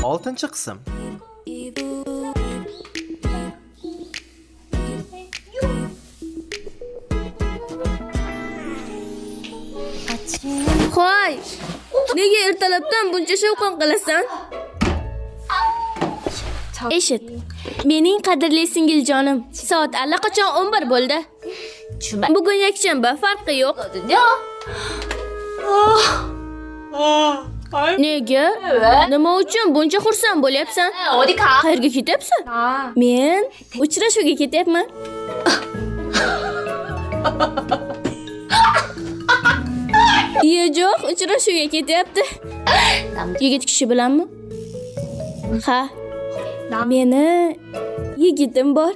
Oltinchi qism. Hoy! Nega ertalabdan buncha shovqin qilasan? Eshit. Mening qadrli singiljonim, soat allaqachon 11 bo'ldi. Bugun yakshanba, farqi yo'q. Nega? Nima uchun buncha xursand bo'lyapsan? 어디 가? Qayerga ketyapsan? Men uchrashuvga ketyapman. Yo'q, uchrashuvga ketyapti. Yigit kishi bilanmi? Ha. Meni yigitim bor.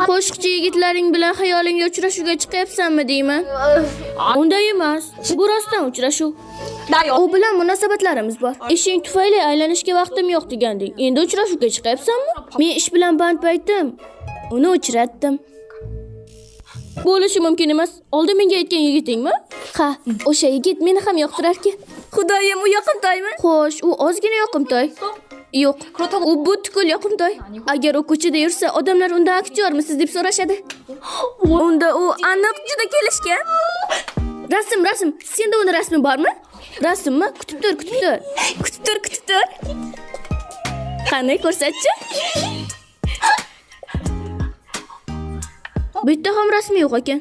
Qo'shiqchi yigitlaring bilan xayolingga uchrashuvga chiqyapsanmi deyman. Unday emas. Bu rostdan uchrashuv. U bilan munosabatlarimiz bor. Ishing tufayli aylanishga vaqtim yo'q deganding. Endi uchrashuvga chiqyapsanmi? Men ish bilan band paytim uni uchratdim. Bo'lishi mumkin emas. Oldin menga aytgan yigitingmi? Ha, o'sha yigit meni ham yoqtirarkan. Xudoyim, u yoqimtoymi? Xo'sh, u ozgina yoqimtoy. Yo'q, u butkul yoqimtoy. Agar u ko'chada yursa, odamlar undan aktyormisiz deb so'rashadi. Unda u aniq juda kelishgan. Rasm, rasm. Senda uni rasmi bormi? Rasmmi? Kutib tur, kutib tur. Kutib tur, kutib tur. Qani ko'rsatchi? Bitta ham rasmi yo'q ekan.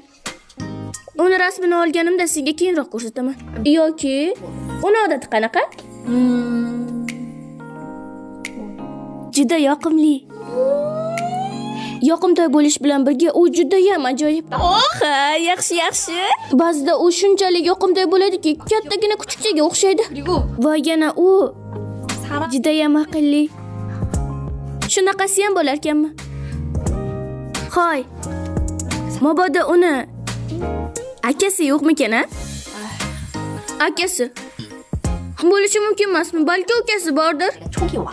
Uni rasmini olganimda senga keyinroq ko'rsataman. Yoki uni odati qanaqa? Juda yoqimli. Yoqimtoy bo'lish bilan birga u judayam ajoyib. Ha, yaxshi, yaxshi. Ba'zida u shunchalik yoqimtoy bo'ladiki, kattagina kuchukchaga o'xshaydi. Va yana u judayam aqlli. Shunaqasi ham bo'larkanmi? Hoy. Mabodo uni akasi yo'qmikan, a? Akasi. Bo'lishi mumkin emasmi? Balki ukasi bordir. 초기 와.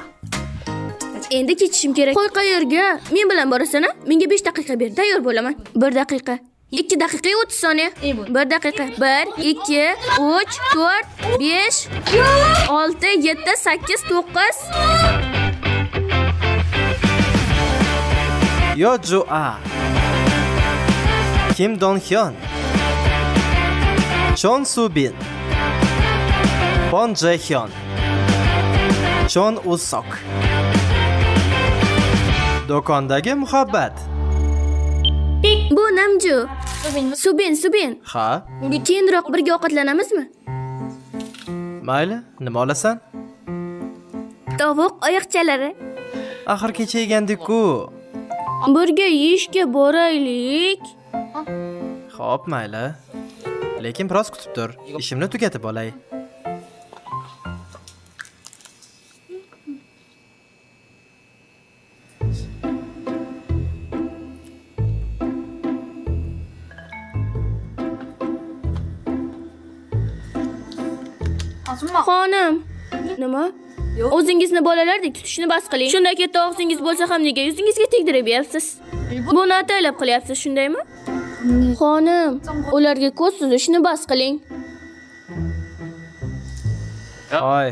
Endi ketishim kerak. Qo'y qayerga? Men bilan borasan, a? Menga 5 daqiqa ber, tayyor bo'laman. 1 daqiqa. 2 daqiqa 30 soniya. 1 daqiqa. 1 2 3 4 5 6 7 8 9. Yo Ju A. Kim Dong Hyun. Chon Soo Bin. Kwon Jae Hyun. Chon U Sok. Do'kondagi muhabbat. Bu Namju. Subin, Subin. Ha, Keyinroq birga ovqatlanamizmi? mayli, nima olasan? Tovuq oyoqchalari. Axir kecha yegandik-ku. Birga yeyishga boraylik. Xo'p, mayli. Lekin biroz kutib tur. Ishimni tugatib olay. Xonim. Nima? O'zingizni bolalardek tutishni bas qiling. Shunday katta og'zingiz bo'lsa ham nega yuzingizga tegdirib yeyapsiz? Buni ataylab qilyapsiz, shundaymi? Xonim, ularga ko'z suzishni bas qiling. Oy.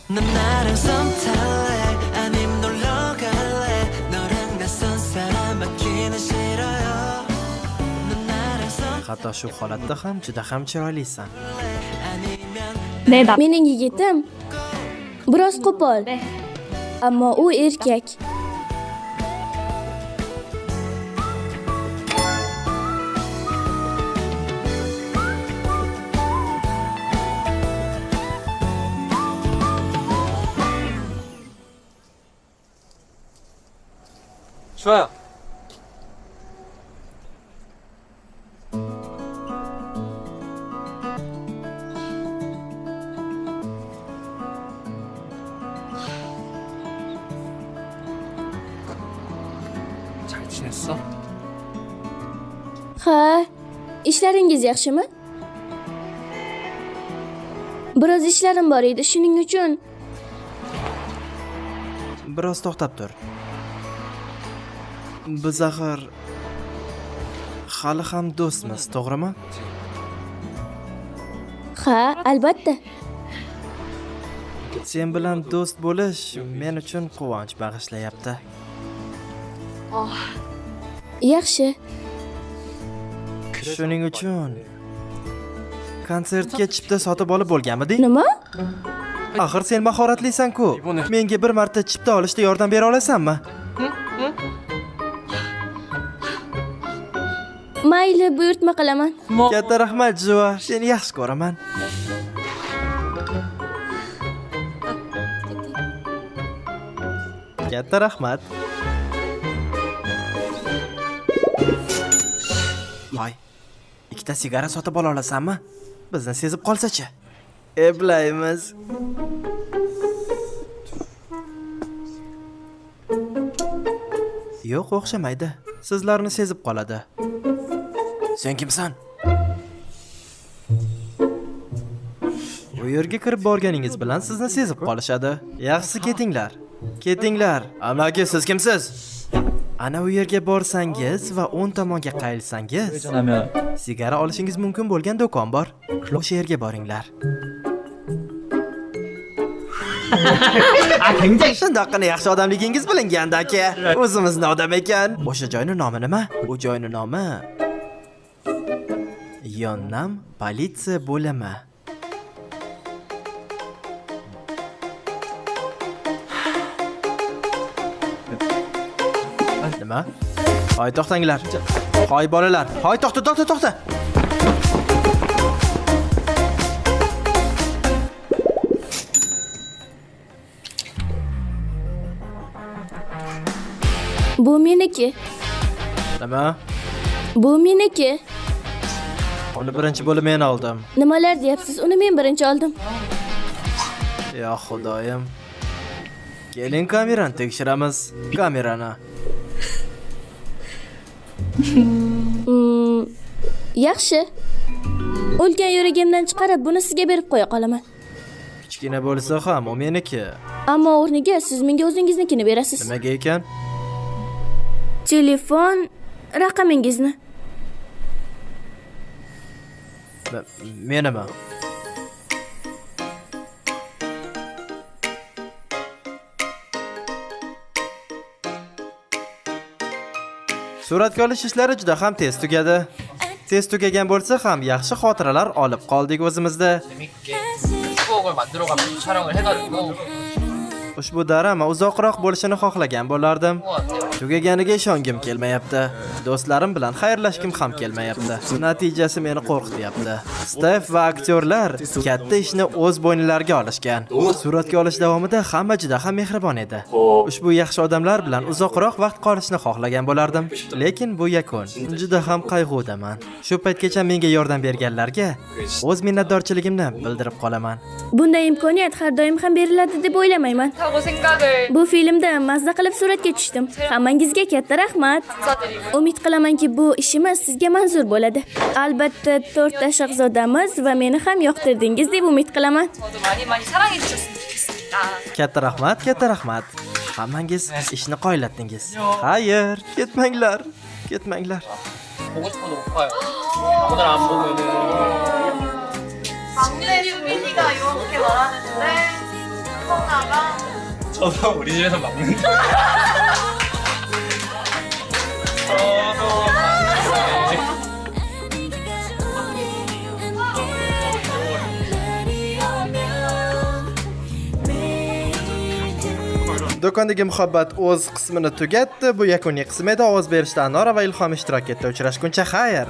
넌 나랑 썸 탈래 아님 놀러 갈래 너랑 낯선 사람 맡기는 싫어요 넌 나랑 썸 Hatto shu holatda ham juda ham chiroylisan. 아니면 Mening yigitim biroz qo'pol, ammo u erkak. 주아야. 잘 지냈어? Ha, ishlaringiz yaxshimi? Biroz ishlarim bor edi, shuning uchun. Biroz to'xtab tur. Biz axir hali ham do'stmiz, to'g'rimi? Ha, albatta. Sen bilan do'st bo'lish men uchun quvonch bag'ishlayapti. Yaxshi. Shuning uchun konsertga chipta sotib olib bo'lganmiding? Nima? Axir sen mahoratlisan-ku. Menga bir marta chipta olishda yordam bera olasanmi? Mayli, buyurtma qilaman. Katta rahmat, Jua. Seni yaxshi ko'raman. Katta rahmat. Voy. Ikkita sigara sotib ola olasanmi? Bizni sezib qolsa-chi? Eplaymiz. Yo'q, o'xshamaydi. Sizlarni sezib qoladi. Sen kimsan? U yerga kirib borganingiz bilan sizni sezib qolishadi. Yaxshisi ketinglar. Ketinglar. Amaki, siz kimsiz? Ana u yerga borsangiz va o'ng tomonga qayilsangiz, sigara olishingiz mumkin bo'lgan do'kon bor. O'sha yerga boringlar. Shundoqqina yaxshi odamligingiz bilinganda aka. O'zimizni odam ekan. O'sha joyning nomi nima? U joyning nomi Yonnam politsiya bo'limi. Nima? Hoy to'xtanglar. Hoy bolalar. Hoy to'xta, to'xta, to'xta. Bu meniki. Nima? Bu meniki. Uni birinchi bo'lib men oldim. Nimalar deyapsiz? Uni men birinchi oldim. Ya xudoyim. Keling kamerani tekshiramiz. Kamerani. Yaxshi. O'lgan yuragimdan chiqarib, buni sizga berib qo'ya qolaman. Kichkina bo'lsa ham u meniki. Ammo o'rniga siz menga o'zingiznikini berasiz. Nimaga ekan? Telefon raqamingizni. Menimi? Suratga olish ishlari juda ham tez tugadi. Tez tugagan bo'lsa ham yaxshi xotiralar olib qoldik o'zimizda. 추억을 만들어가면서 촬영을 해가지고 Ushbu drama uzoqroq bo'lishini xohlagan bo'lardim. Tugaganiga ishongim kelmayapti. Do'stlarim bilan xayrlashgim ham kelmayapti. Natijasi meni qo'rqityapti. Stef va aktyorlar katta ishni o'z bo'ynilariga olishgan. Suratga olish davomida hamma juda ham mehribon edi. Ushbu yaxshi odamlar bilan uzoqroq vaqt qolishni xohlagan bo'lardim. Lekin bu yakun. Juda ham qayg'udaman. Shu paytgacha menga yordam berganlarga o'z minnatdorchiligimni bildirib qolaman. Bunday imkoniyat har doim ham beriladi deb o'ylamayman. Bu filmda mazza qilib suratga tushdim. Hammangizga katta rahmat. Umid qilamanki, bu ishimiz sizga manzur bo'ladi. Albatta, to'rtta shahzodamiz va meni ham yoqtirdingiz deb umid qilaman. Katta rahmat, katta rahmat. Hammangiz ishni qoyillatdingiz. Xayr, ketmanglar, ketmanglar. 보고 싶어도 못 봐요. 오늘 안 보면은 막내 수빈이가 이렇게 말하는데 성아가 저도 우리 집에서 막는데. 저도 막는데. Do'kondagi muhabbat o'z qismini tugatdi. Bu yakuniy qism edi. Ovoz berishda Anora va Ilhom ishtirok etdi. Uchrashguncha xayr.